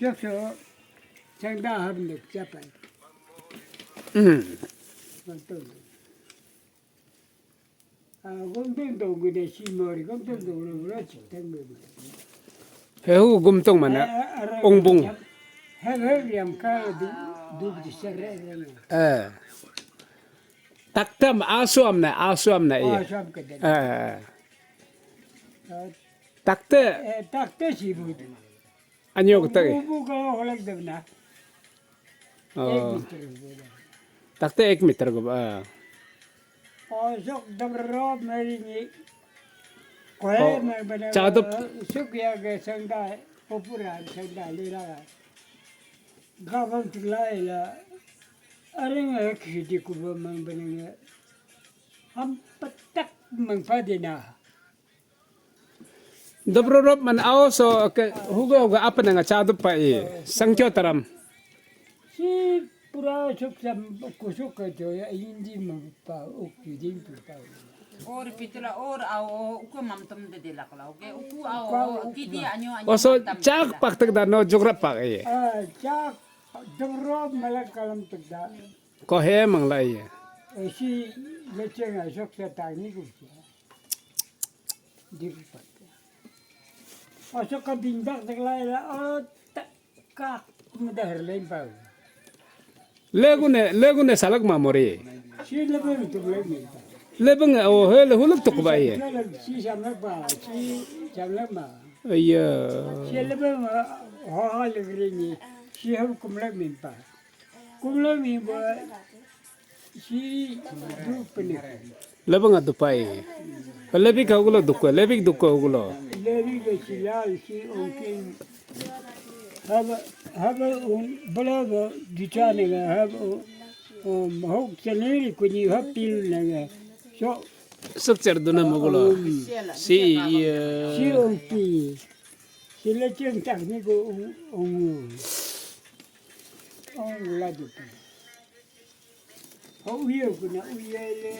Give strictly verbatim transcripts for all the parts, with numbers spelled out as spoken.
Jokso, sangda habnek chapai. Hmm. Mantul. Ah, gomtung to gude si mori, gomtung to gude gude chitang gude. Hehu gumtung mana? Eh, eh, eh, ongbung. He, he, riam ka du, du di serre, eh. Eh. Taktam asuam na, asuam na, oh, iya. Asuam ke den. Eh. Eh. Takte. Eh, takte si bu. Anyo kutagi. Bu, bu ka holak debna. Oh. Ek meter bu. Takte ek meter go, ah. Oh, sok dabro meri ni. Koe, oh, me bana, chadup. Suk ya ke sangda, popura sangda lila. Gabang tulai la. Aring ek hidi kuba mang bana. Ham patak mang padina. Dobrorop man ao so ke hugo hugo apa nanga chadup pa i sangkyo taram. Si pura suk sam kusuk ke jo ya indi mang pa ukidin tu pa. Or pitula or ao uku mamtam de dilak la. Oke, uku ao kidi anyo anyo. Oso mamtam chak de la. Pak tak da no jugra pak i. Ah, chak dobrorop malak kalam tak da. Ko he mang la i. Eh, si leceng asok sa tani ku. Diri pat. Asok ka bindak tak lai la, oh, tak, kak, mudah lain pau. Legune, legune salak ma mori. Si lebeng tu lebeng. Lebeng, oh, he, le huluk tuk ba ye. Si samlak ba, si samlak ma. Iya. Si lebeng, oh, ha legeri ni, si hal kumlak min pa. Kumlak min ba, si du penik. Lebeng adu pai. Lebik hugulo dukko, lebik dukko hugulo. Lebik ke si lal, si ongkin. Haba, haba un, bala ba, dichane ga, haba, um, hok chaneri kuni hapil na ga. So, sukcer duna mugulo. Um, si, iya. Si ongpi. Si leceng tak ni ko ong, ong. Ong la dupi. Ho uye kuna uye le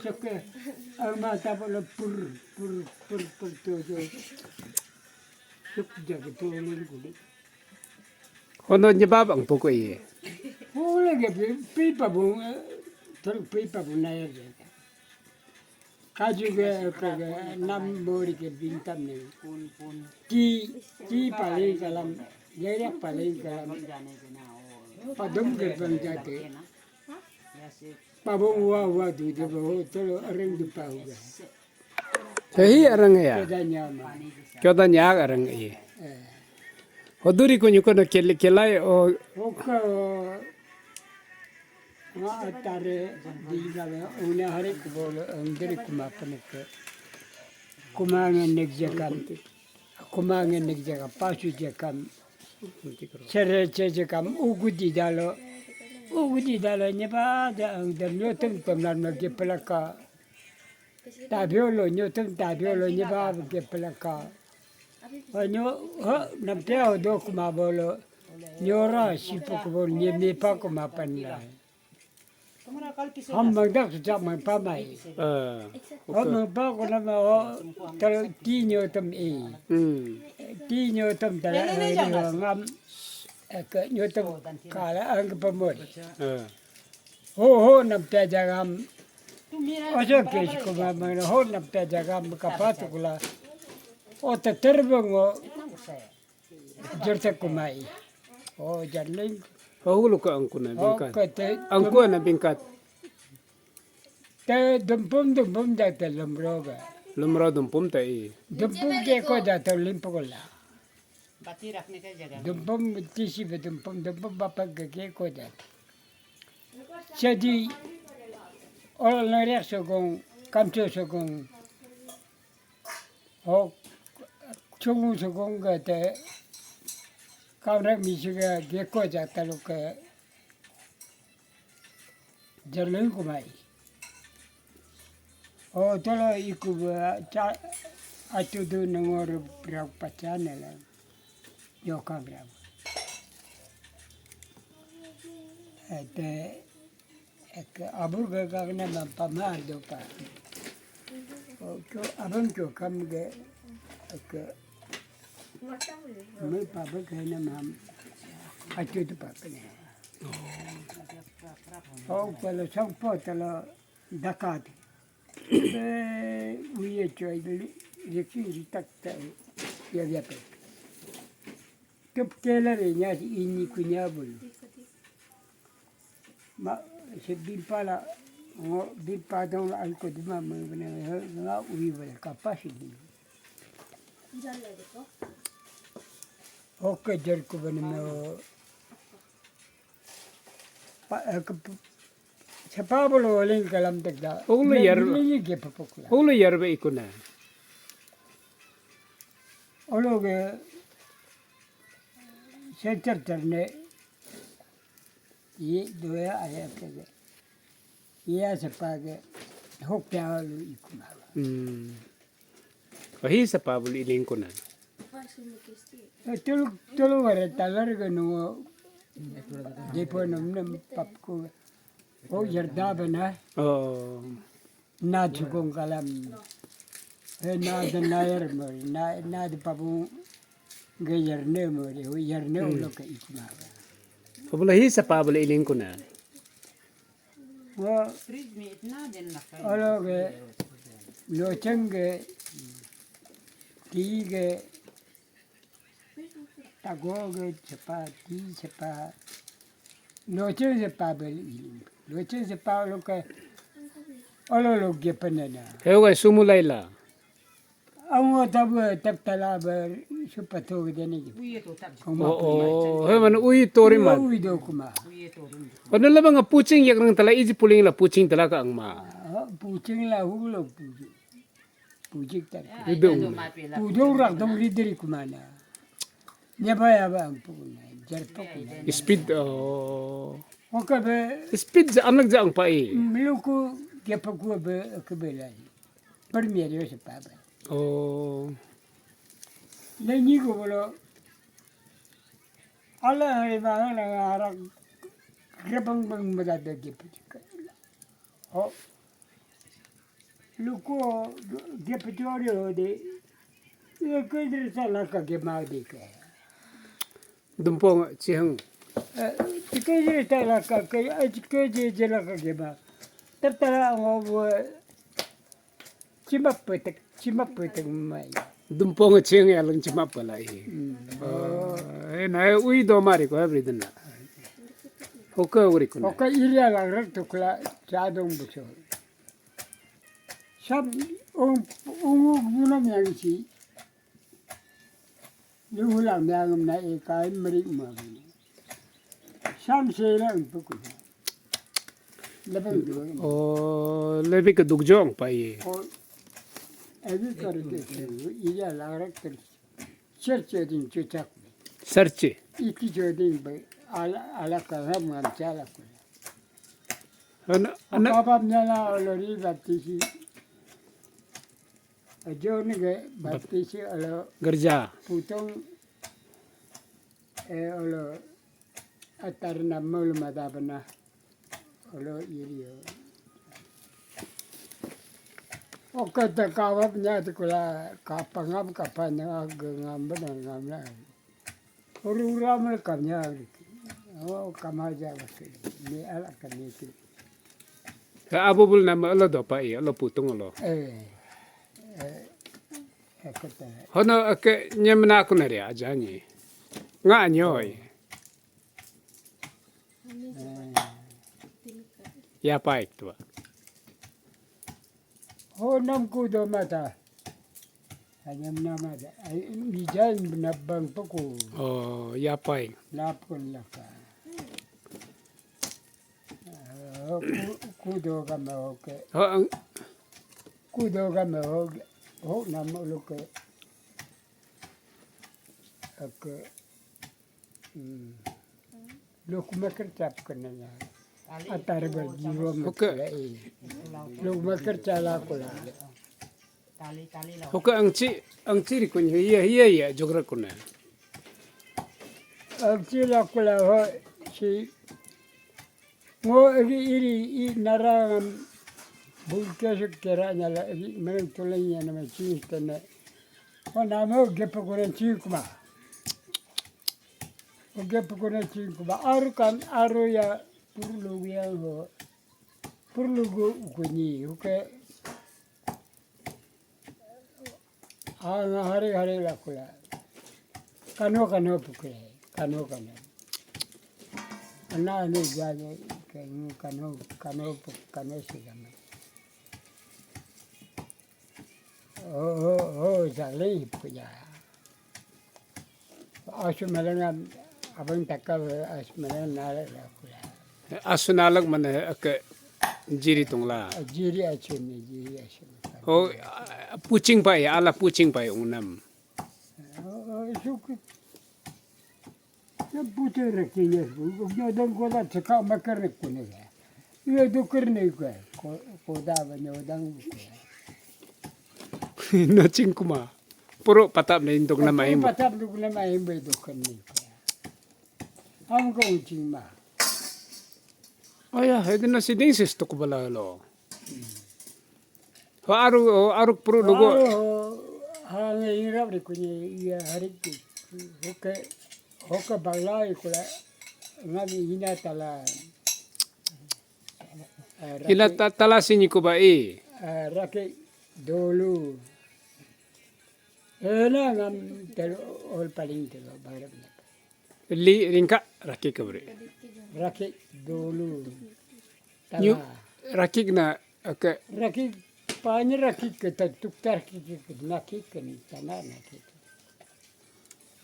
soke ama tapa la pur pur pur pur to to suk jaga to len kuli. Hono nyebab ang poko iye. Ho lagi pi pi pabu ter pi pabu naya jaga. Kaju ke, ke, ke, nam bori ke bintam ni. Ti, ti paling kalam, leyak paling kalam. Padum ke bang jate. Pabung wa wa du de bo tolo areng du pau ga. Hehi areng ya. Kedanya ma. Kedanya areng i. Eh. Hoduri kunyu kono kel-, kelai o. Oka. Nga atare di gala una hari kubol, um, diri kuma panik. Kuma nge nek jakam. Kuma nge nek jakam, pasu jakam. Sere che jakam, ugudi dalo. Ugudi dalo, nyeba da ang da nyotum tumlar ma gepelaka. Tabiolo, nyotum tabiolo, nyeba gepelaka. Nyo, ha, nampia do kuma bolo. Nyora sipu kubol, nye mepa kuma panla. Ham mangdak sejak mangpa mai. Eh, ham mangpa ko nama ho, tel ti nyotum i. Hmm. Ti nyotum tala, eh, ngam, eh, ke nyotum kala ang ke pemut. Eh. Ho, ho, nam pia jagam. Ojo ke si kuma mangna, ho, nam pia jagam kapatukula. O te terbeng o. Jerta kumai. Oh, jarling. Oh, hulu ke angku na bingkat. Angku na bingkat. Te dumpum, dumpum da te lumro ga. Lumro dumpum te i. Dumpum ke ko da te limpokola. Dumpum tisi be dumpum, dumpum bapa ke ke ko da. Jadi, orang lariak sokong, kamco sokong. Ho, chungu sukung ke te, kamrak misi ke geko ja taluk ke, jerleng kumai. Ho, tolo iku be, cha, atu du nengor berau pacan la, yokam berau. Ete, Ek abur ke kakne ma pama do pa. O kyo abang kyo kam ke ek Me papa kena mam atu tu papa ne. Oh, kalau sangpo talo dakat. Be uye choi le, le ki ritak ta ya ya pe. Tup kela re nya ini kunya bulu. Ma, se bimpa la, ngo bimpa dong la alko dima me bene nga ui bale kapa si di. Oke, jer ko bene me o. Pa, eh, ke, sepa bolo ling kalam tek da. Olo yar, olo yar be ikuna. Olo ge center terne. Ye doya aya kege. Iya sepa ge hokya lu ikuma. Hmm. Ahi sepa bulu iling kuna. Eh, tulu, tulu wara talar ge nu depo num num papku. Oh, yarda bana. Oh. Na chukung kalam. Eh, na de na yar mo, na, na de pabu ge yar ne mo, yar ne ulo ke ikma. Pabula hi sepa bulu iling kuna. Wo, alo ge, locheng ge, ti ge, tago ge sepa, ti sepa, locheng sepa bel iling. Locheng sepa lo ke, alo lo ge penena. Heu ge sumulai la. Ango tabu tap tala ber supato gede ni. Oh, oh, he man ui tori man. Ui do kuma. Ono laba nga puching yak rang tala iji puling la puching tala ka angma. Ah, puching la hulo puching. Puching tar. Ido. Pudo rak dong lideri kumana. Nyaba yaba ampuna. Jarpa kuna. Speed, oh. Oka be. Speed ja anak ja angpa i. Meluku gepa ku be ke belai. Premier yo sepa ba. Oh. Le ni ko bolo. Ala hari ba na ara grebang bang mada de gepa. Oh. Luko gepa jori ho de. Ye ke dri sa la ka gema de ke. Dumpong chihang. Eh, tike je tala ka ke, eh, tike je je la ka gema. Tap tala ngo bu, chimap petek, chimap petek mai. Dumpong chihang ya lang chimap pala hi. Hmm. Oh, eh, na ui do mari ko every din la. Hoka uri kuna. Hoka area la rak tukla chadong bucho. Sab ung, ung, ung, ung, ung, ung, ung, Yuhula miangam na e kai meri ma. Sam se la empu ku. Lebang du. Oh, lebih ke dukjong pa ye. Oh, evi kar de se, iya larak ter. Serche ding chuchak. Serche. Iki joding be ala, ala ka ham ngam chala ku. Ana, ana. Apa apa nyala olori baptisi. Ajo ni ke baptisi alo. Gerja. Putong, eh, alo atar nama lu mata bana. Alo iri yo. Oka ta kawap nya tu kula kapangam kapanya ge ngam bana ngam la. Uru ura mal kamnya. Oh, kamaja basi. Ni ala kami tu. Ka abu bul nama alo dopa i, alo putung alo. Eh, eh, eh, kata. Hono ake nyemna aku nari aja ni. Nga nyoi. Eh. Ya paik tua. Ho nam ku do mata. Anyam nama da. Ai, mijain nabang poko. Oh, ya paik. Lapkon laka. Kudo kama oke. Kudo kama oke. Ho nama loke. Oke. Lok maker cap kena ya. Atar berjiwa. Oke. Lok maker cala kula. Hoka angci, angci rikun hiya, hiya, hiya, jogra kuna. Angci la kula ho si ngo iri, iri, i narang bulke suk kera nyala iri menang tuleng ya nama ci tene. Ho namo gepe kore ching kuma. Ho gepe kore ching kuma. Aru kan, aru ya purlu yang ho. Purlu gu kunyi, oke. Ah, hari hari la kula. Kano kano puke, kano kano. Ana ane jaje, kano, kano, kano, kano sigama. Oh, oh, oh, jale puja. Asu malang abang takal asu malang nalak la kula. Asu nalak mana ake jiri tungla. Jiri asu ni, jiri asu. Oh, puching pai, ala puching pai ungnam. Oh, oh, suk. Na putu rek tinya, yo dang koda cheka makar rek kune ya. Yo do kerne ko, ko, koda ba nyo dang. No ching kuma. Puro patap na indok na maim. Patap duk na maim be do kerne ko. Am ko ching ma. Oh ya, hede na siding sis to kubala lo. Ho aru, ho aruk puru lugu. Aru, ho, ha nge ingrap ri kunye iya harik ki. Hoke, hoke baglai kula ngam ina tala. Eh, hila rake, ta-, tala sini kuba i. Eh, rake dolu. Eh, na ngam telo ol paling telo barap na. Li ringka rakik ke beri. Rakik dulu. Nyu tala. Rakik na, oke. Rakik, panya rakik ke ta-, tuktar kiki ke nakik ke ni tanah nakik.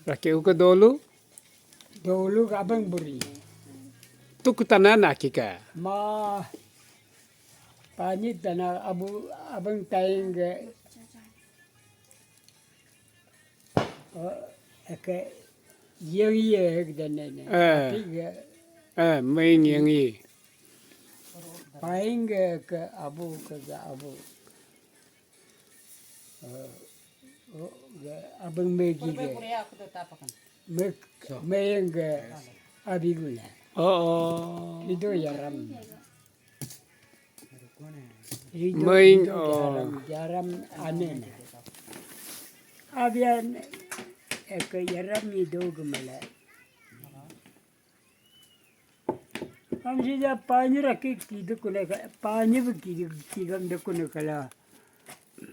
Rakik ke dulu? Dulu ke abang buri. Tuk tanah nakik ke? Ma, panyi tanah abu, abang taing ke. Oh, eke, yang iya ke dan ini. Eh. Tapi ke, eh, main yang iya. Paling ke, ke abu, ke, ke abu. Eh, oh, ke abang megi ke. Mek, main ke abi gula. Oh, oh. Itu yaram. Main, oh. Jaram, jaram ane na. Abian, eh, ke jaram ni do gemala. Am sija pani raki kidu kune ka, pani bu kidu kigam de kune kala.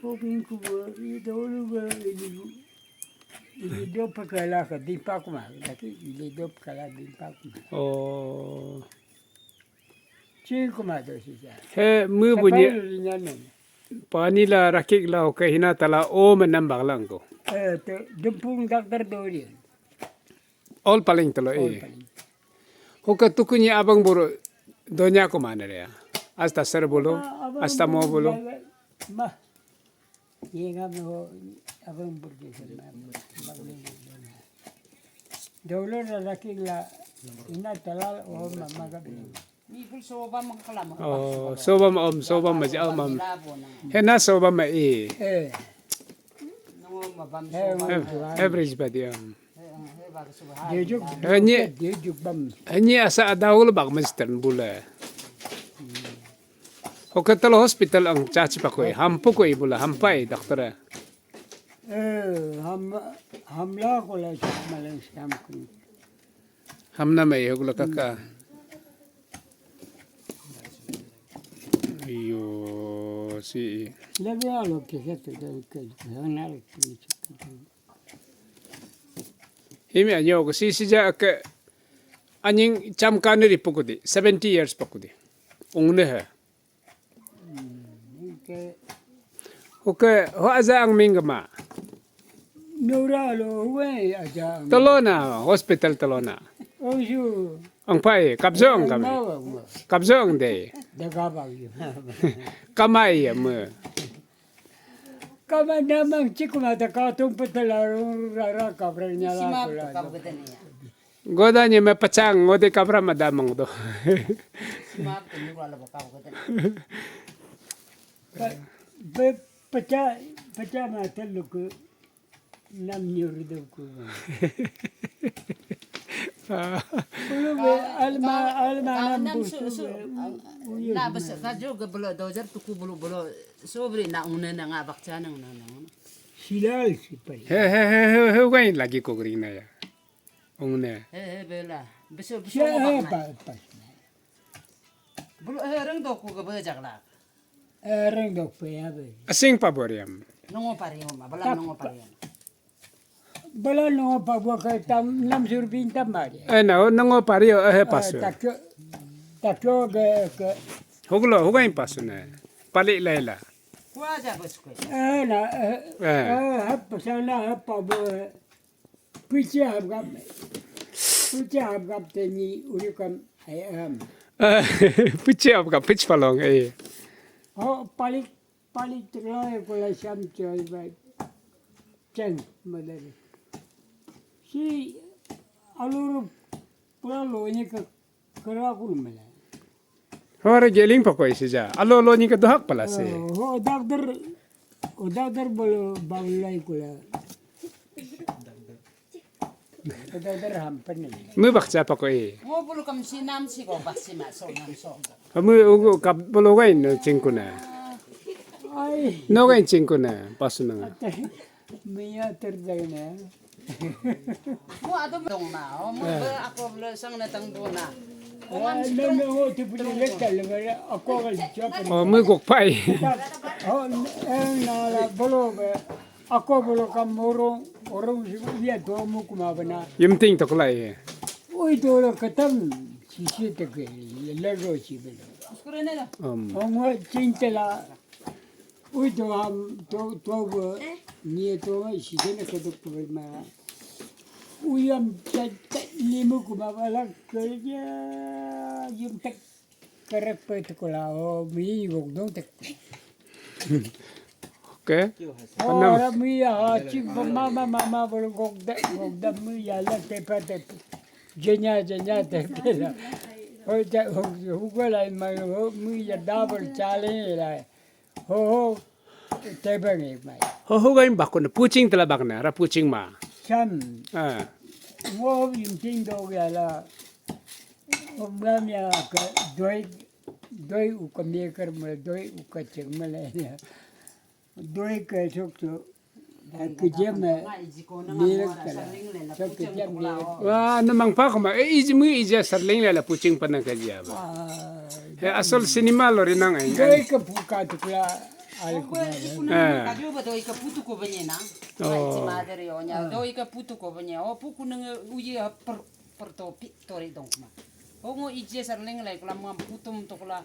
O bingku bu, i dolu bu, i, i do pakala ka, bimpa kuma, laki, i do pakala bimpa kuma. Oh. Ching kuma do sija. He, mu bunyi. Sapal ringan ne. Pani la rakik la oke hina tala o menam baglang ko. Eh, te, dempung doktor dori. All paling telo, all eh. Paling. Hoke tukunyi abang buru donya ko mana ya? Asta ser bulu, ah, abang asta mo buru bulu. Jaga, mah. Ye ngam ho abang buru ke sana. Dolo la rakik la ina tala o mama ka bulu. Oh, soba ma om, soba ma ji om, om. Hena soba ma i. Eh. Average ba dia. Dejuk, eh, nyi, dejuk bam. Eh, nyi asa ada ul bak mesti bula. Hoke telo hospital ang caci pakoi, hampu koi bula, hampai doktor. Eh, ham, hamla ko la malang siam kun. Hamna mai hogla kaka. Iyo, si. Lagi alo kisa tu dari ke, hana lagi. Himi anyo ko si sija ke anying cham kaniri pukudi, seventy years pukudi. Ungne he. Oke, ho aja ang ming ma. Nura lo, huwe aja ang. Telona, hospital telona. Oju. Ang pai, kapjong kami. Kapjong de. Daga bagi. Kamai ya me. Kama namang cikuma da katung petela rara kabra nyala kula. Goda nye me pacang, ngode kabra madamang do. Simap tu nuru ala baka baka tadi. Be, pecah, pecah mata luku nam nyur do ku. Bulu be alma, alma nam busu be. Na basa kajo ke bulu dojar tuku bulu bulu sobri na una na ngabak canang na na. Bilal si pali. He he he he he, ugai lagi ko gering na ya. Ong ne. He he bela. Beso beso. Siya ngobak he na. Pas pas. Bulu he reng dok ku ke bejak la. He reng dok pe ya be. Asing pa boriam. Nongo pariam, bala nongo pariam. Bala nongo pa bo ke tam nam sur bin tam mari. Eh na nongo pario eh pasu. Takyo takyo ke ke. Hoglo hogain pasu ne. Pali laila. Kuaja bos ke. Eh na eh eh hap sana hap pa bo. Pichi abgap, pichi abgap teni urikam ayam. Pichi abgap, pichi palong eh. Oh palik palik terlalu kula siam cai bai. Ceng madari. Si alur pula lo ini ke Kera aku lumela. Hore geling pakoi sija. Alo lo ni ke dohak pala se. Oh, oh, doctor, oh, doctor bolo baulai kula. Oh, doctor hampen ni. Mu baksa pakoi. Ngo bulu kam si nam si ko bak si ma so nam so. Mu ugu kap bolo gain no cingkuna. Ai. No gain cingkuna pasunanga. Miya terjagna. Mu atu dong na, oh, mu be ako bela sang na tang dona. Oh, ngam si terung. Oh, mu gok pai. Oh, eh, na la bolo be. Ako bolo kam orang, orang si iya do mu kuma bena. Yimting to kulai. Oi do lo katam sisi te ke lego si be. Om. Oh, ngo cintela. Ui to ham to to bo ni to sijene ke dok to ma. Ui am ta ta limu kuma bala kerja yum tek kerek pe to kola o mi gok dong tek. Okay. Oh, ora mi ya ha chik mama mama bol gok da gok da mi ya la te pa te. Jenya jenya te te la. Oi ta huk huk la ma mi ya double challenge la. Ho ho, tebang ik mai. Ho ho gain bakun puching tela bakna ra puching ma. Sam. Ah. Ngo yim ting do ya la. Om lam ya ka doi doi u ka meker ma doi u ka cheng ma le ya. Doi ka sok to. Ka jem ma meker tela. Sok ka jem ma. Wa na mang pa kuma e iji mu iji sarling le la puching pa na ka jia ba. He asal cinema lo rinang ai. Doi ka puka tukla. Oi kuna kajo ba doi ka putu ko banye na. Ai si madari onya doi ka putu ko banye. O puku nang uye per pertopi tori dong kuma. O ngo ije sarling lai kula muam putum to kula.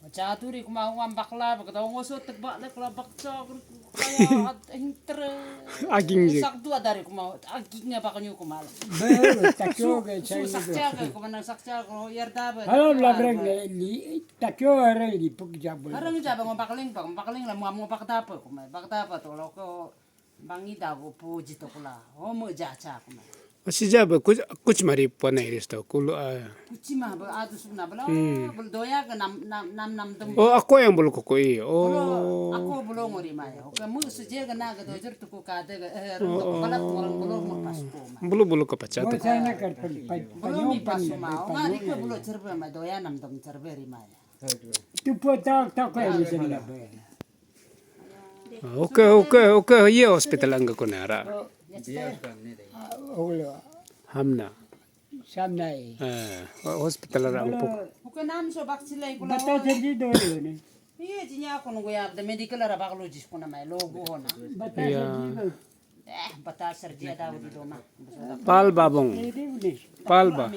Jaturi kuma muam bakla bakta ngo so tek bak le kula bakcha kaya hinter. Aging je. Sak dua dari kuma aging apa kanyu kuma. Be takyo ke su chai. Sakcha ke kuma nang sakcha ko yarda ba. Halo labreng ni takyo areng di puk jabul. Areng jabul ngo bakling pak bakling la muam ngo bakta apa kuma bakta apa to lo ko. Bangi da go pu ji to kula. O mo ja cha kuma. Sija ba kuch kuch mari pona iris to kulu a. Kuchi ma ba adu suna bala bul doya ga nam nam nam nam dum. O ako yang bulu koko i. O. Ako bulu ngori maya. Oka mu suje ga na ga dojer tuku ka de ga eh rum to kala orang bulu mo pas ko ma. Bulu bulu ko pacha to. Mo sana kar pen pen. Bulu mi pas ma. O ngari ke bulu cerbe ma doya nam dum cerbe ri maya. Tu po tak tak ko ni sen la. Oke oke oke, iya hospital angga kona ra. Hamna. Samnai. Eh, hospital ra angpuk. Oke nam so bak silai kula. Bata jadi do ni. Iya jinya kono goya the medical ra bak logis kona mai logo hona. Bata jadi do. Eh, bata serji ada di doma. Pal babung. Pal ba.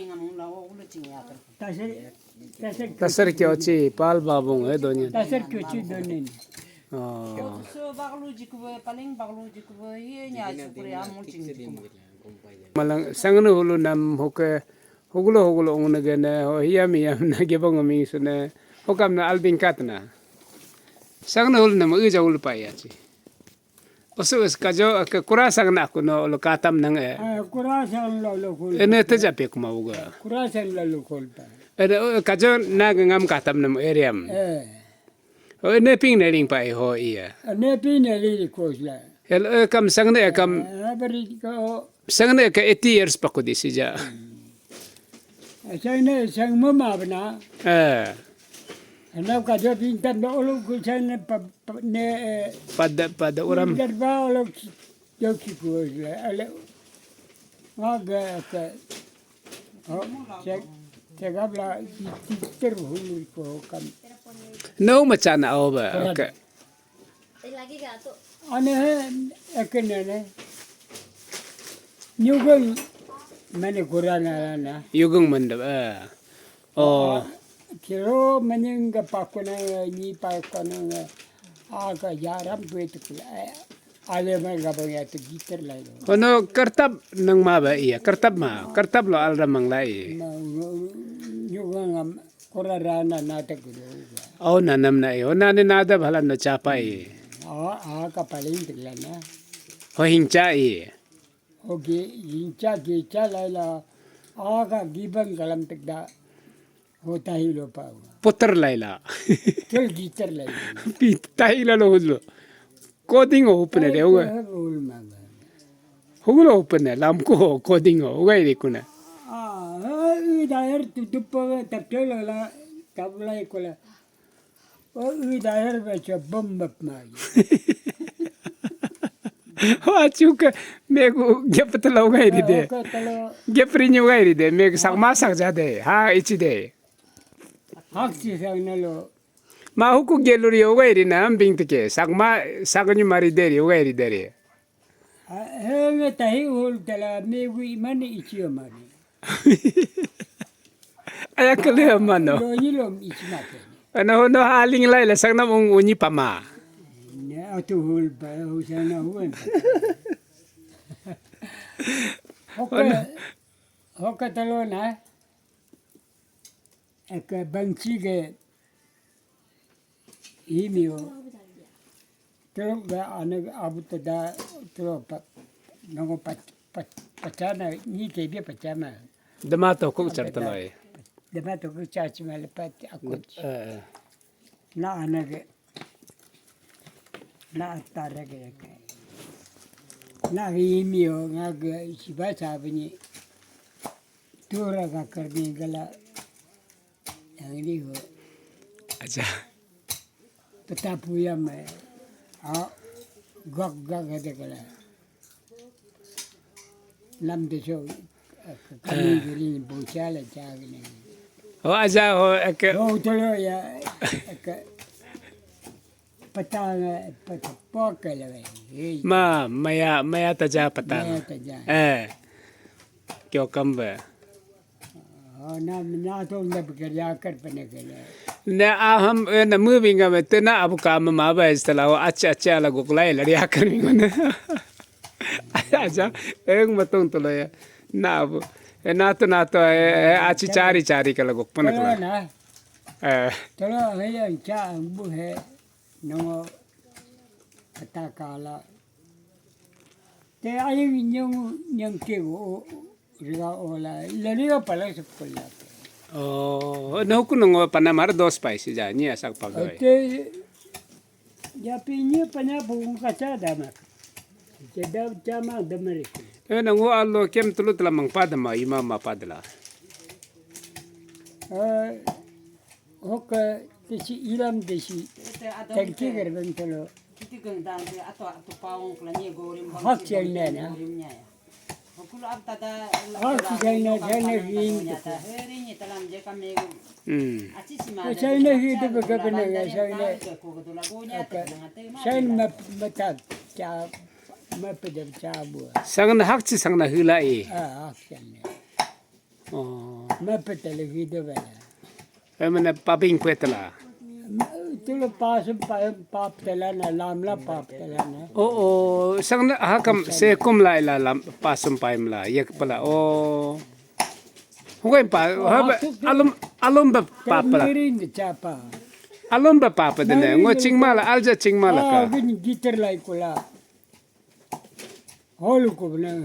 Tasar kyo chi pal babung eh donya. Tasar kyo chi donin. Oh. So baklu jikwe paling baklu jikwe ye nya chukre amul ching jikuma. Malang sangnu hulu nam hoke hogulo hogulo ong nage ne ho hiyam hiyam na gebong ming sune hokam na albing katna. Sangnu hulu nam uja ulu pa ya chi. Osu us kajo ke kurasang na kuno lo katam nang eh. Kurasang lo lo kul. Ene teja pe kuma uga. Kurasang lo lo kul pa. Ene kajo na ngam katam nam eriam. Eh. O ene ping ne ring pa ho iya. Ene ping ne ring ko sila. Hel eh kam sang ne kam. Beri ko. Sang ne ke eighty years pa ko di sija. Sang ne sang mama bana. Eh. Nau ka jo bintan do ulu kusan ne pa, pa, ne, eh, pada, pada orang. Darba ulu joki ku ale. Ngaga ke. Oh, cek, cek abla ki, ki terhulu ko kam. No macana oba. Oke. Ane, ekene ne. Nyugung mane kurana na. Yugung mendap, eh. Oh. Kiro manying ga pakuna ni pakuna aga jaram duit kula. Ale mai ga bang ya tu gitar lai. Ono kertap nang ma ba iya, kertap ma, kertap lo alra mang lai. Nyugung am Kora rana nata kudu. Oh, nanam na eh. Oh, nani nada bhalan no chapa eh. Oh, ah, ka paling tegla na. Ho hingcha eh. Oh, ge, hingcha, gecha laila. Ah, ka gibang kalam tegda. Ho tahi lo pa. Putar laila. Tel gitar laila. Pi tahi la lo hudlo. Coding o upne de uga. Huglo upne lam ko coding o uga iri kuna. Ah, u daher tu dupa taptela la tabla kola. O u daher ba cha bom bap ma. Wa chuka megu gep tala uga iri de. Gep rinyu uga iri de megu sak ma sak ja de. Ha ichi de. Hak si sak nalo. Ma huku geluri ugai ri na ambing tike. Sakma, saknyu mari deri ugai ri deri. Henge tahi hul tala megu imani ichi amani. Aya kele amano. Lo ni lo ichi make. Ano no haling lai la saknam ung unyi pama. Ne atu hul ba husana huan. Hoka, hoka talo na. Eke bangchi ke imio. Telo ke ane abu tada telo pa nongo pa pa pachana ni ke dia pachama. Dema to ku char telo eh. Dema to ku char chima le pat aku. Eh. Na ane ke Na tare ke ke. Na ke imi ho nga ke siba sabni tura ka karni gala yang ini ho. Acha. Peta puya me. Ah, gak gak ada kala. Lam de so kami giri bochala chagni. Ho aja ho ek. Ho tolo ya ek. Patang pata pokal. Ma maya maya taja patang. Maya taja. Eh. Kyo kambe. Oh, na na to na bekerja kar pane kele. Na aham eh, na mu binga me tena abu kama ma ba istala ho acha acha la goklai lari akar mi gona. Aja, eng matong tolo ya. Na abu. Eh, nato nato eh, eh, achi chari chari kala gokpana kala. Tolo na. Eh. Tolo he ya cha bu he no kata kala. Te ayu nyong nyong ke go riga ola la riga pala sekolah. Oh, no kuno ngo panamar dos paisi ja ni asak pagoi. Te Ya pi nyi panya bung kacha dama. Jeda jama damari. Eh, na ngo alo kem tulu tela mangpa dama, ima mapa dela. Eh, hoka tesi ilam tesi. Tengki gerbeng telo. Kiti geng dang de ato ato paung pula nyi gorim bang. Hak si cheng bang nena. Gorim nya ya. Aku China, China ring. Hmm. China hi tu beka bena ya China. China ma mata cha ma pede cha bu. Sangna hak si sangna hula e. Ah, hak China. Oh. Ma pede le hi tu bela. Emene paping petela. Tulo pasum payam pap telana lamla pap telana. Oh, oh, sangna hakam sekum la ila lam pasum payam la yak pala. Oh. Hukai pa ha alum alum ba papala. Mirin chapa. Alum ba papa dene ngo chingmala alja chingmala ka. Ah, gin gitar lai kula. Holu ko bana.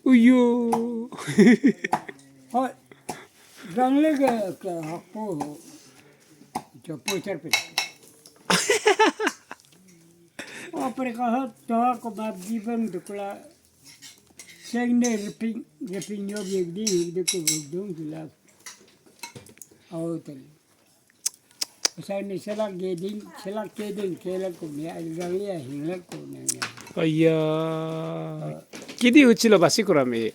Uyo. Ha. Gangle ke ke hapo. Chapo charpe. Apre ka ha to ko map jibang dukla. Seng ne riping riping yo ye di de ko dong dula. Au tan. Sani selak geding, selak geding kelak kuni, agal ya hinglak kuni. Aya. Kidi uchilo basi kurami.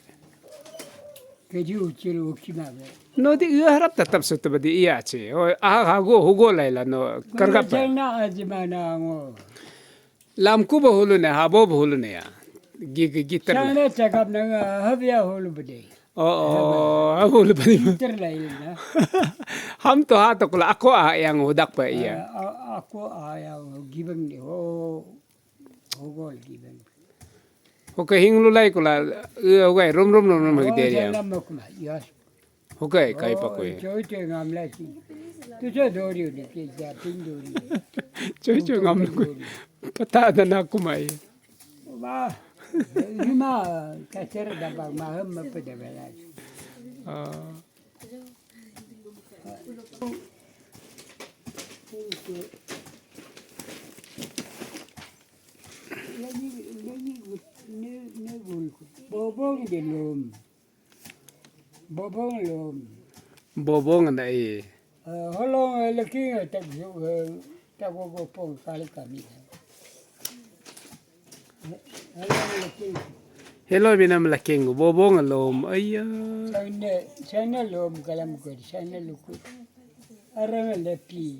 Kidi uchilo ukima be. No di iya harap tatap sutu badi iya ce. Oh, ah, hago, hugo laila no kargap. Sana aji mana ngo. Lamku bahulu ne, habo bahulu ne ya. Gi, gi, gitar ne. Sana cakap nang, ah, habia hulu bade. Oh, oh, habo hulu bade. Gitar laila na. Ham to ha to kula ako ah yang hudak pa iya. Ah, ah, ako ah yang gibeng de ho. Hogol gibeng. Hoke hinglu lai kula, eh, hogai rum rum rum rum hagi deri ya. Lama kuma, yes. Hogai kai pakui. Choi choi ngam lai si. Tu choi dori ni ke ja pin dori. Choi choi ngam lai kui. Pata da na kuma ye. Ba, lima kacer da ba ma hem ma pe da ba lai. Ah. Bobong de lom. Bobong lom. Bobong na e. Holong leking tak tak go pong kali kami. Hello, binam laking, bobong lom, aya. Sana, sana lom kalam ko, sana luku. Arang lepi.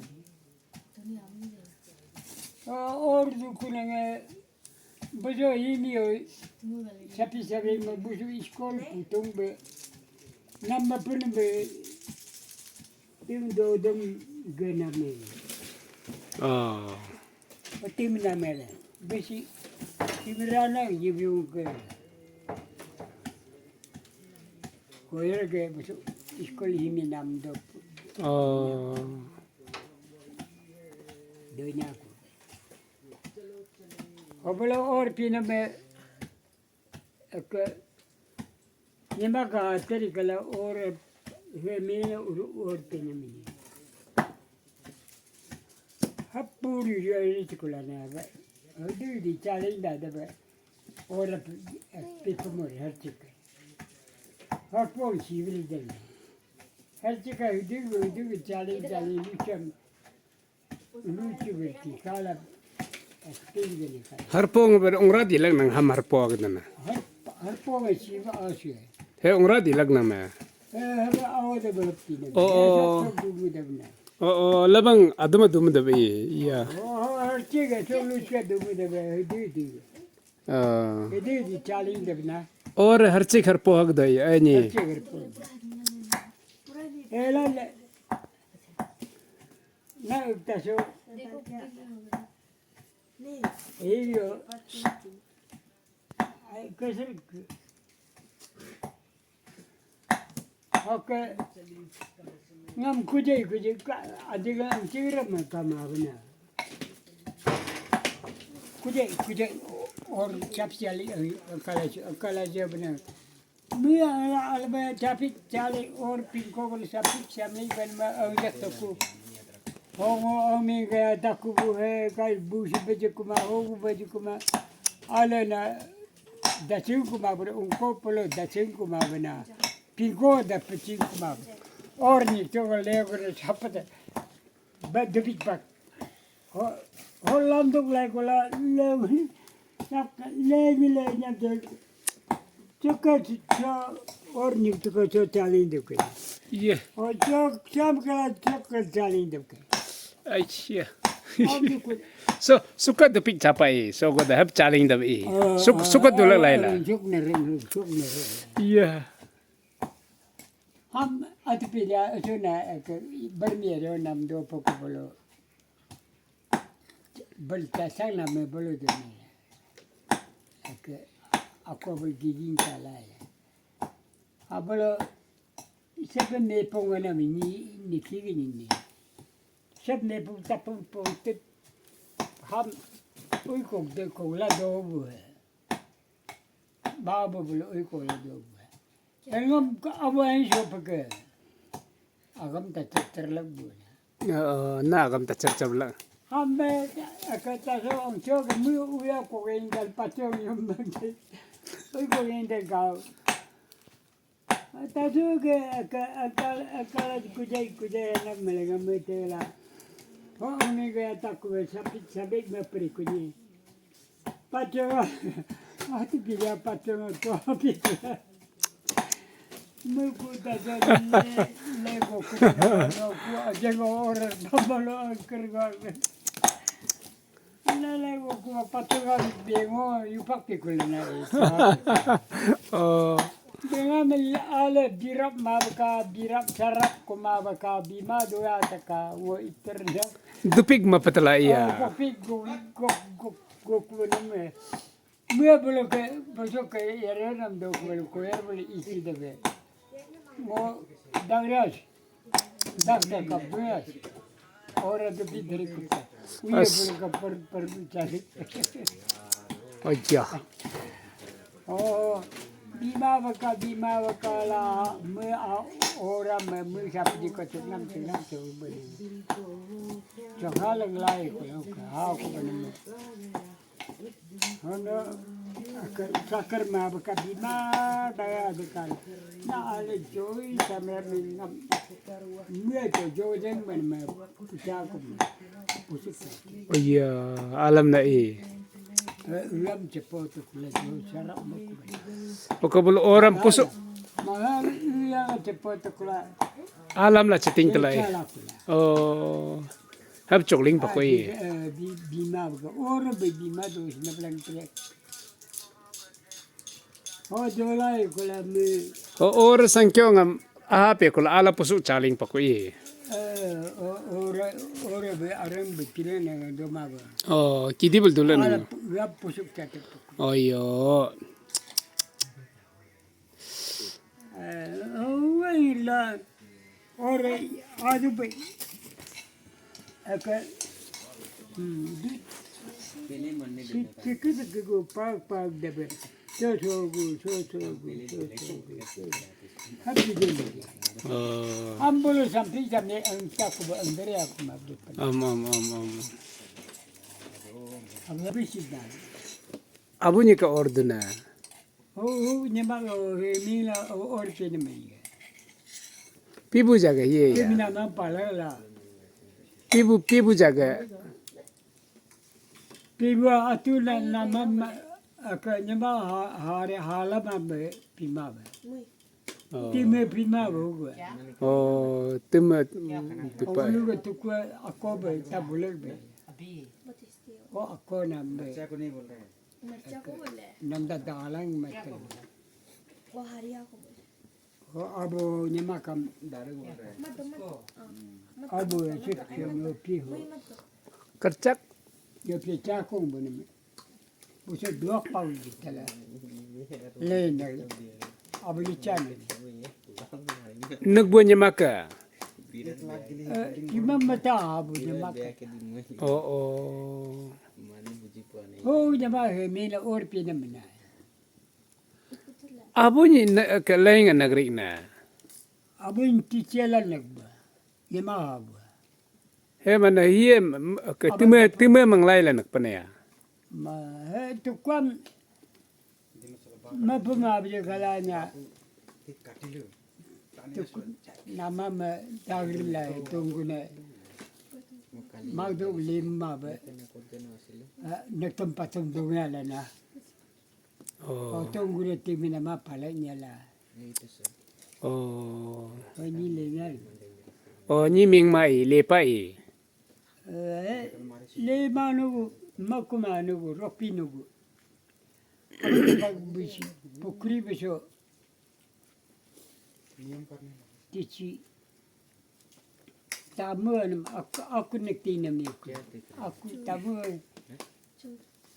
Or duku nanga, bujo ini o, sapi sapi ma bujo iskol putung be. Nama pun be, tim dodom gename. Ah. Tim namele. Besi imirana yibiung ke. Koyer ke besu iskol himi nam dop. Oh. Donya ku. Obolo or piname ke. Nima ka teri kala or he mene uru or pene mene. Hapuri yo ini tikula na ba. Hadu di challenge da da ba. Or pe pe pamor harchika. Hapon sivil den. Harchika hadu hadu challenge challenge lucham. Harpong ber ongra dilak nang ham harpong dana. Harpong siva asu. He ongra dilak nang ma. Oh, oh. Oh, oh, labang adum adum da ba iya. Oh, harchiga cholu cha dum da ba di di. Ah. Di di challenge da na. Or harchik harpong da iya ani. Harchik harpong. Ela le. Na ukta so. Iyo. Ai, kasar. Okay. Ngam kujai kujai ka, adi ngam chira ma kama bana. Kujai kujai or chap chali, eh, kala kala bana. Mia ala alba chapik chali or pingko bol sapik sami ban ma aujak toku. Hongo omi gaya taku bu he kai bu si bejikuma hogu bejikuma. Ala na daching kuma bana ungko polo daching kuma bana. Pingko da peching kuma. Or ni to lego sapata. Ba debit bak. Ho, ho landuk lai kula le, nak le ni le nyam te. Chuka chuka or ni chuka chuka chalin duke. Ye. Ho chok cham kala chuka chalin duke. Ai sia. Om duke. So, suka dupik chapai, so go da hap chalin da i. Suk, suka dulak lai la. Chok ne re, chok ne re. Ye. Ham atu pila atu na, eh, ke, bermi ado nam do poko bolo. Bel tasang nama bolo de ni. Ake, aku bel giging talai. Abolo, sebe mepong na mi ni, ni kigi ni ni. Sebe mepong tapong pong tip. Ham, ui kok de kok la do bu he. Babo bulu ui kolo do. Engam ka abu ai so peke. Agam ta ter ter lak bu. Oh, na agam ta ter ter lak. Hambe ka ta so ong cho ke mu uya ko ke indal patio yum bang. Ui ko ke indal kau. Tasu ke, ke, akal, akal kujai, kujai anak melengam metela. Ho, umi gaya taku sapit sabit mapri kuni. Patunga, atu gaya patunga kopi. Muku taja le, lego ku, ku aja ngo orang tambalo angker gua. Lele gua ku patunga bengo yupak pikul na. Oh. Dengan ale birap mabaka, birap sarap ko mabaka, bima doya taka, wo iternya. Dupik ma patala iya. Kopik go, go, go, go, go, name. Mue bulu ke, bulu ke, yare nam do, bulu ko, yare bulu isi debe. Mo, dagras. Dakta ka buas. Ora de bidri kuta. Uye as- bulu ka per, per, cari. Aja. Oh, bima baka, bima baka la, me a, ora me, me sap di ko tenam, tenam, tenam, beri. Cakal lai ko, ha ko bani me. Hono, akar, sakar ma baka bima daya dekan. Na ale joi samra mingam. Mue to jojeng man ma pusa ko. Pusik. Oh iya, alam na i. Eh, ulam cepo to kula jo sarap mo ko. Oka bulu orang pusuk. Mahal iya cepo to kula. Alam la ceting telai. Chala kula. Oh. Hab chokling pakoi. Bima baka or be bima do sina blang trek. Oh, jolai kula me. Oh, or sangkyo ngam aha pe kula ala pusuk chaling pakoi. Eh, or or be arang be kire na doma ba. Oh, kidi bul dulan. Ala gap pusuk kate pakoi. Oh yo. Eh, oh, ila. Ore, adu be. Aka, hmm, di, si, tiki, tiki, gu, pak, pak, debe. So, so, gu, so, so, gu, so, so, gu, so. Happy day. Oh. Ambolo sampi jam ne, ang, tak, ku, ang, dere, aku, mabdu, pan. Am, am, am, am. Ang, habis, sih, dah. Abu ni ka orduna. Oh, oh, nyemang, oh, he, mila, oh, or ke nyemang. Pibu jaga, ye, ya. Mina na pala la. Pibu, pibu jaga. Pibu atu na, nama, ma, aka nyemang ha, hare, hala ma be, pima be. Oh. Time pima be, gua. Oh, time, tipa. Oh, lu ke tukua, ako be, tabulek be. Oh, ako na be. मिर्चा को बोले। नंदा दालंग मत। वो हरिया को बोले। वो अब नमा कम। मत दो, मत दो। हाँ, मत दो, abu मत दो। Sik no pi ho. वही मत दो। Kercak. Yo pi cakung bune me. Buse dua pau di tala. Le na. Abu ni chan. Nuk bu nyemaka. Eh, imam mata abu nyemaka. Oh, oh. Oh, nyama he mina or pina mina. Abu ni na, ke lain negeri na. Abu ni tichela nagba. Nyama abu. He mana hiye, m-, m-, ke abu time, time menglai la nak panaya. Ma, he tukwam. Mapuma abdi kalanya. Tuk-, nama ma dagri la tunggu ne. Magdu lima ba. Ah, nektem patung dunga la na. Oh. Oh, tunggu ne timi nama palanya la. Oh. Oh, ni lenga. Oh, ni ming mai lepa i. Eh, lema nugu, makuma nugu, ropi nugu. Bisi, pukri biso. Tichi. Tamu anam aku, aku nekti nam aku. Aku tamu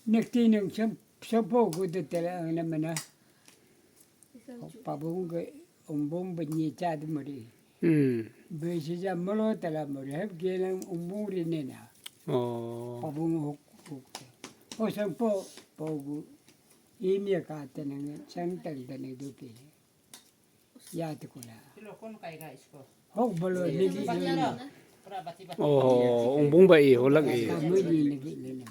nekti nam sem-, sempo kudu tela anam mana. Pabung ke umbung benyi chat muri. Hmm. Besi ja melo tela muri. Heb gelang umbung ri nena. Oh. Pabung hok, hok. Oh, sempo pogu. Imi ka tenang, sang tang tenang dupi. Ya tukula. Hok bolo nigi nigi. Oh, umbung ba i, holak i. Kamu ni nigi nigi.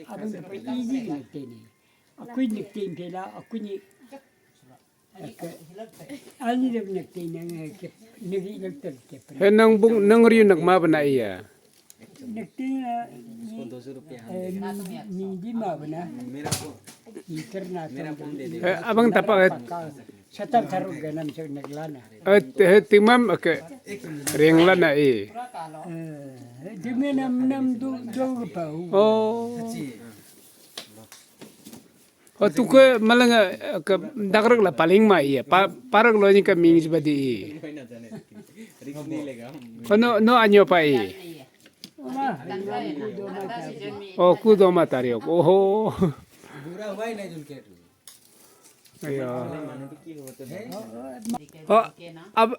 Abang dapat iji nigi teni. Aku nigi teni pela, aku ni. Ani dem nigi teni nigi nigi. He nang bung, nang riu nak ma bana iya. Nekti, eh, ni, eh, ni, ni di ma bana. Internet. Eh, abang tapa, eh, satan taru ganam se neglana. Eh, eh, timam ke ringlana eh. Eh, di menam nam du du pau. Oh. Oh, tuke malang, eh, ke dagrak la paling ma iya. Pa-, parak lo ni ke ming jiba di. Oh, no, no anyo pa i. Oh, kudo ma tariok. Oho. Iya. Oh, ab-,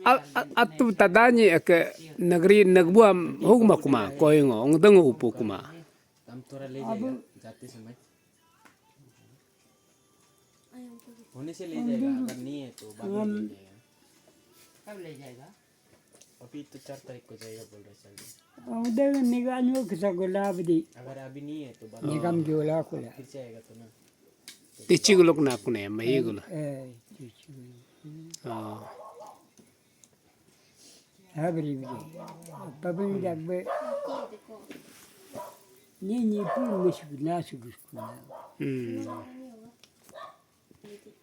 a-, a-, atu tadani ke negeri negbuam hugma kuma, koingo, ngdeng upu kuma. होने से ले जाएगा, अगर नहीं है तो बाद में ले जाएगा। कब ले जाएगा? अभी तो चार तारीख को जाएगा बोल रहा है sir. Ang daw niga anyo kisa gula abdi. अगर अभी नहीं है तो बाद में निगम jola kula. फिर से आएगा तो ना। Tichi gulok na kune, mahi gula. Eh, tichi gulok. Oh. Habri bri. Pabri dak be. Ni ni pu musik na sugus kuna. Hmm.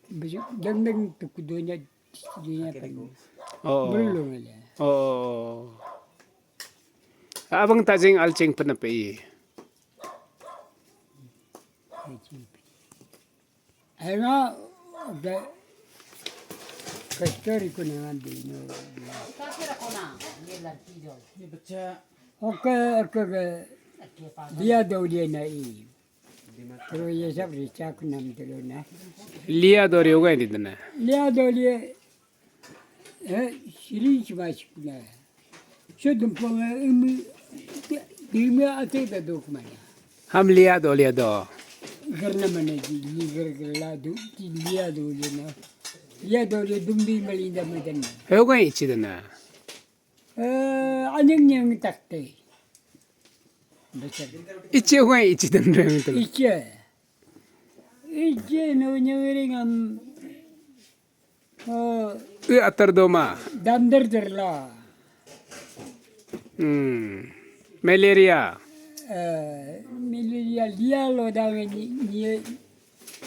Bisi dang dang tuk dunia dunia pan. Oh. Belum ada. Oh. Abang tajing alcing penepi. Alcing. Ena, the कस्टोरी को नाम they know. ये बच्चा। Okay, okay, okay. दिया दो दिया ना ई। तो ये सब रिचाक नाम दे लो ना। लिया दो रे होगा नहीं देना। लिया दो लिए। Eh, siri chima chikuna. Sodum ponga imi dimi ate da dok mana. Ham liya do liya do. Garna mana ji ni gar gar la du ti liya do liya na. Liya do liya dumbi malinda madan. Heo ga ichi dana. Eh, anyang nyang takte. Betul. Ichi ga ichi dan reng tu. Ichi. Ichi no nyang ring am. Oh, eh, atar doma. Damder derla. Hmm. Malaria. Eh, malaria lia lo da ni ni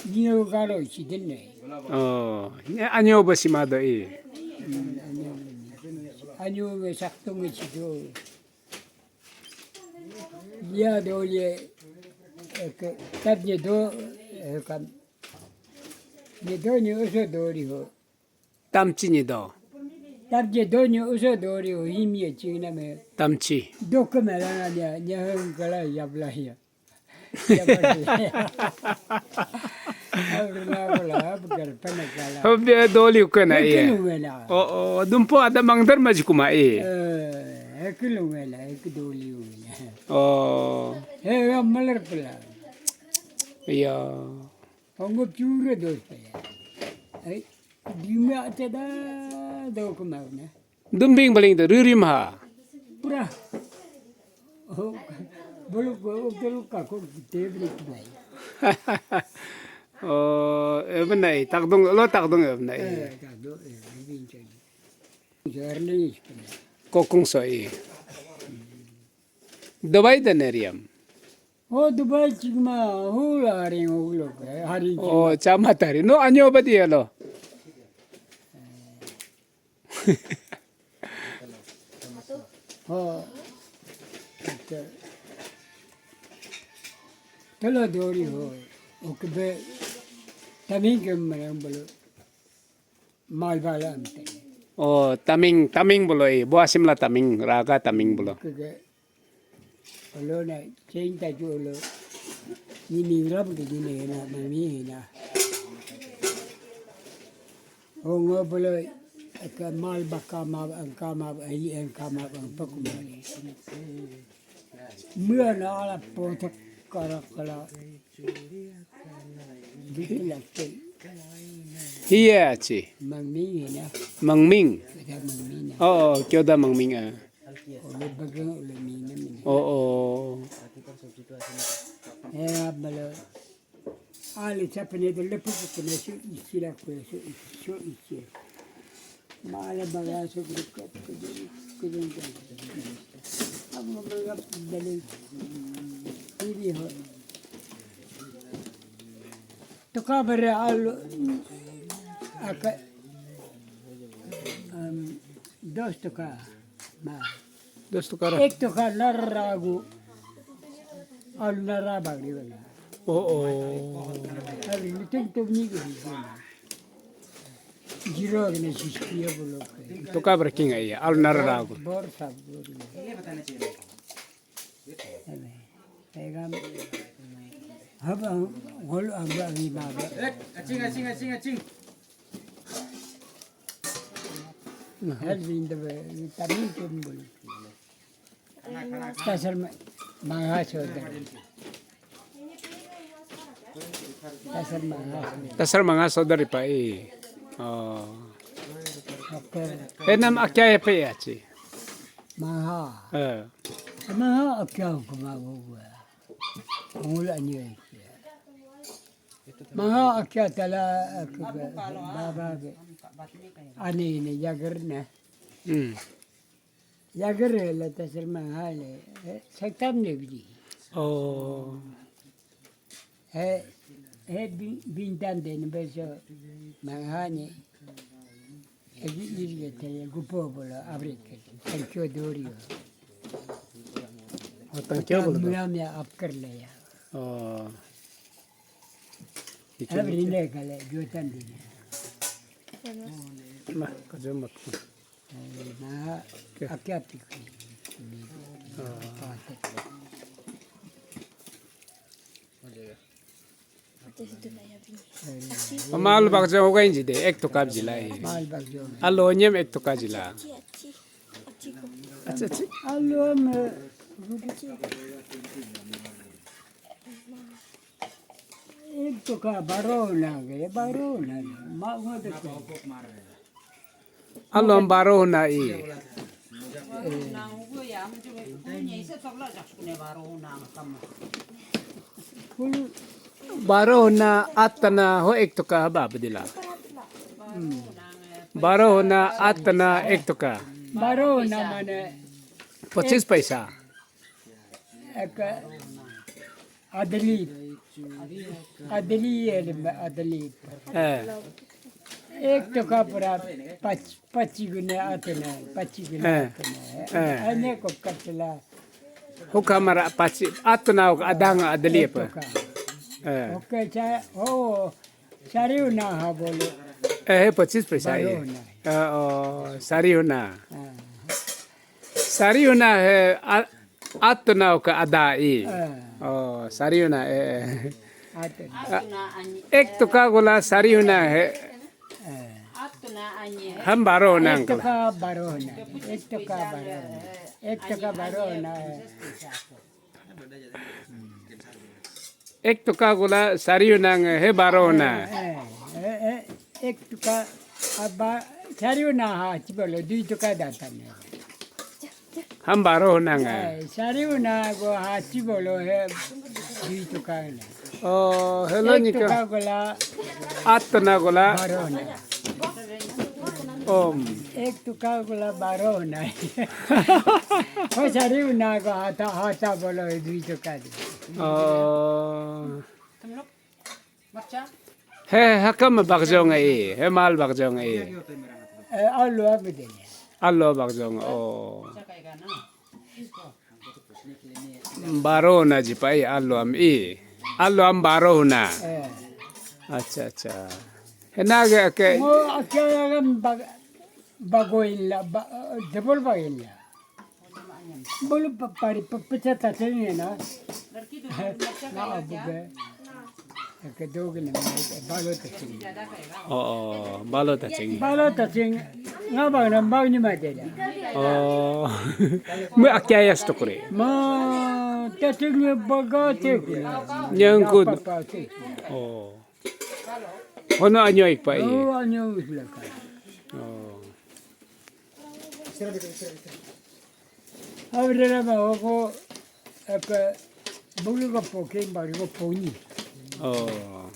ni galo si denne. Oh, ni anyo ba sima do i. Hmm, anyo. Anyo ba saktung si do. Lia do lie. Eh, ke, tab ni do, eh, kam. Ni do ni uso do ri ho. Tamchi ni do. Tab je do nyu uso do ri o himi e ching na me. Tamchi. Do ke me la na nya nya hang kala yab la ya. Yab la ya. Ab na bala ab gar pa na kala. Hob de do liu ke na ye. Ke lu me la. O o dumpo ada mangdar ma jikuma e. Eh, ke lu me la ke do liu me la. O. He ya malar pala. Ya. Ongo pure do pe. Ai. Dima ate da do kumau na. Dumbing baling da ririm ha. Pura. Oh, bolu ko bolu ka ko tebri kumai. Oh, ebenai takdong lo takdong ebenai. Eh, takdong eh bing chai. Jarli. Kokung soi. Dubai da neriam. Oh, Dubai chikma hula haring hula haring. Oh, chama tari. No anyo badi alo. Oh. Telo dori ho. Okbe taming ke marang bolo. Mal bala amte. Oh, taming, taming bolo eh. Bo asim la taming, raga taming bolo. Kege. Olo na, chain ta ju olo. Ni ni rab ke ni ne na, mami na. Ongo bolo, ka mal baka ma, angka ma, ai angka ma, ang pakumari. Mula na ala potak kara kala. Hiya chi. Mangming hina. Mangming. Kyoda mangming na. Oh, oh, kyoda mangming ah. Ole bagang ole mina mina. Oh, oh. Eh, abalo. Ali sapane de lepu sapane su ichi la ko su ichi su ichi. Mala baga so group ka kudin kudin ka. Ab baga dalil. Hindi ho. Tuka bere alu aka, um, dos tuka ma. Dos tuka ra. Ek tuka naragu alu nara bagri bala. Oh, oh. Alu niting tum ni gini. Jiro gini sisiya bulu. Tuka berking ai alu naragu. Bor sab bor. Pegam haba gol amba ni ma. Acing, acing, acing, acing. Hal bin de tamin tum bulu. Tasar ma-, manga sodar. Tasar manga sodar. Tasar manga sodar pa i. Oh. Oke. Eh, nam akya ya pe ya ci. Manga. Eh. Manga akya kuma gua. Ngul anyo. Manga akya tala baba be. Ani ini jagar na. Hmm. Yagar la tasar manga le, eh, saktam ne bidi. Oh. Eh, eh, bin-, bintan de ne beso manga ne. Eh, iri ke te gupo bolo abrik ke. Tangkyo dorio. Oh, tangkyo bolo. Mula me apkar le ya. Oh. Abri ne kale jotan de ne. Ma, kajo mak. Na, oke. Aki-aki. Oh. Mal bakjo hoga inji de, ek to kap jila e. Mal bakjo. Alo nyem ek to ka jila. Achi, achi. Achi, achi. Alo me. Ek to ka baro na ge, baro na. Ma, ma de. Alom baro na i. Baro na atana ho ek to ka haba bedila. Baro na atana ek to ka. Baro na mane. Pachis paisa. Ek adli. Adli, adli. Eh. Ek to ka pura pach-, pachi guna atana, pachi guna atana. Eh. Ane ko katla. Hukamara pachi, atana adang adli pa. Ek to ka. Eh. Oke, cha, oh, sari una ha bolo. Eh, pachis paisa. Baro na. Eh, oh, sari una. Ah. Sari una he, a-, atana ka ada i. Eh. Oh, sari una, eh. Atana. Ah, ek to ka gula sari una he. Eh. Ham baro na. Ek to ka baro na. Ek to ka baro na. Ek to ka baro na. Ek to ka gula sari una he baro na. Eh, eh, eh, ek to ka aba sari una ha chibolo dui to ka datan. Ham baro na. Eh, sari una go ha chibolo he dui to ka na. Oh, hello. Ek to ka gula atana gula. Baro na. Om. Ek to ka gula baro na. Ho sari una go hata, hata bolo dui to ka. Oh. He, hakam bakjong ai, he mal bakjong ai. Eh, alo abdene. Alo bakjong, oh. Baro na jipai, alo am i. Alo am baro na. Eh. Acha, acha. Hena ge ke. Mo akya agam bag-, bagoin la, ba-, double bagoin la. Bolu pa-, pari pa-, pacha tacheng na. Na abu ge. Ke dogi ne balo tacheng. Oh, oh, balo tacheng. Balo tacheng. Nga bang na bang ni ma de da. Oh. Mu akya yas to kore. Ma tacheng ne baga te ku. Nyang ku. Oh. Hono anyo ikpa i. Oh, anyo ikpa. Oh. Abrera ba ko, aka, bulu ko poke, bari ko poni. Oh.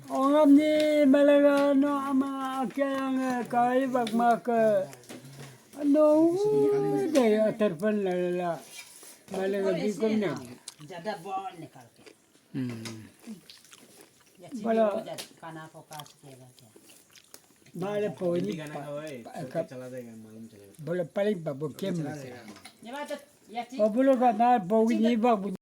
Ongam ni malaga no ama Kaya nga kai bak mak no de atar pan la la. Male nga di kum ne. Hmm. Bala male poni. Bala paling babu kem. O bulu ka na poni babu.